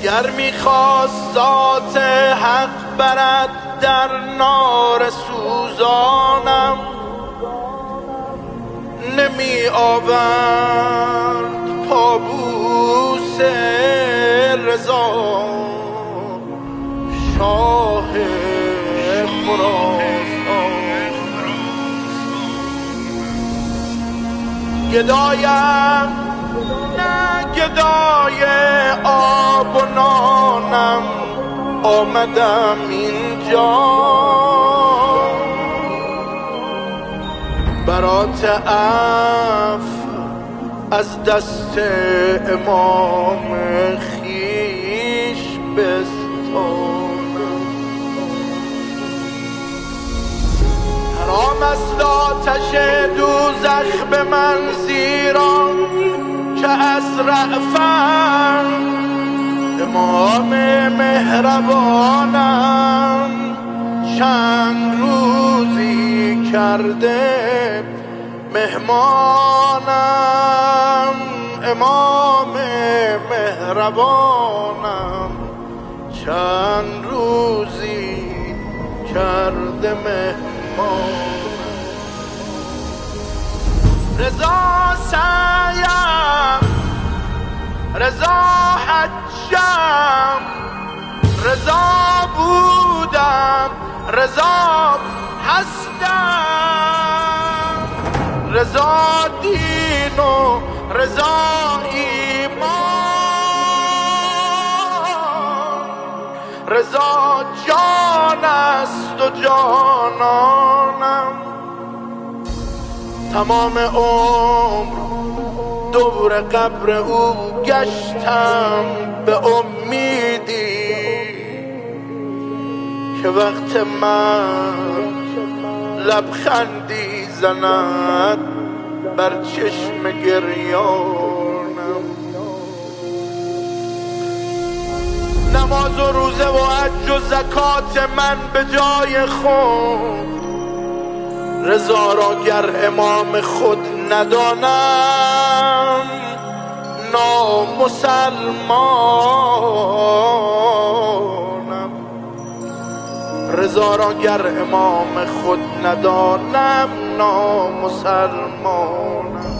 گر میخواست ذات حق برد در نار سوزانم، نمی آورد پابوس رضا شاه خراسان. گدایم نه گدای آب و نانم، آمدم اینجا برات عفو از دست امام خویش بستانم. حرام است آتش دوزخ به من زیرا که از رأفت امام مهربانم چند روزی کرده مهمانم، امام مهربانم چند روزی کرده مهمانم. رضا سعیم، رضا حجم، رضا بودم، رضا هستم، رضا دین و رضا ایمان، رضا جان است و جانانم. تمام عمر دور قبر او گشتم به امیدی که وقت من لبخندی زند بر چشم گریانم. نماز و روزه و حج و زکات من به جای خود، رضا را گر امام خود ندانم نامسلمانم، رضا را گر امام خود ندانم نامسلمانم.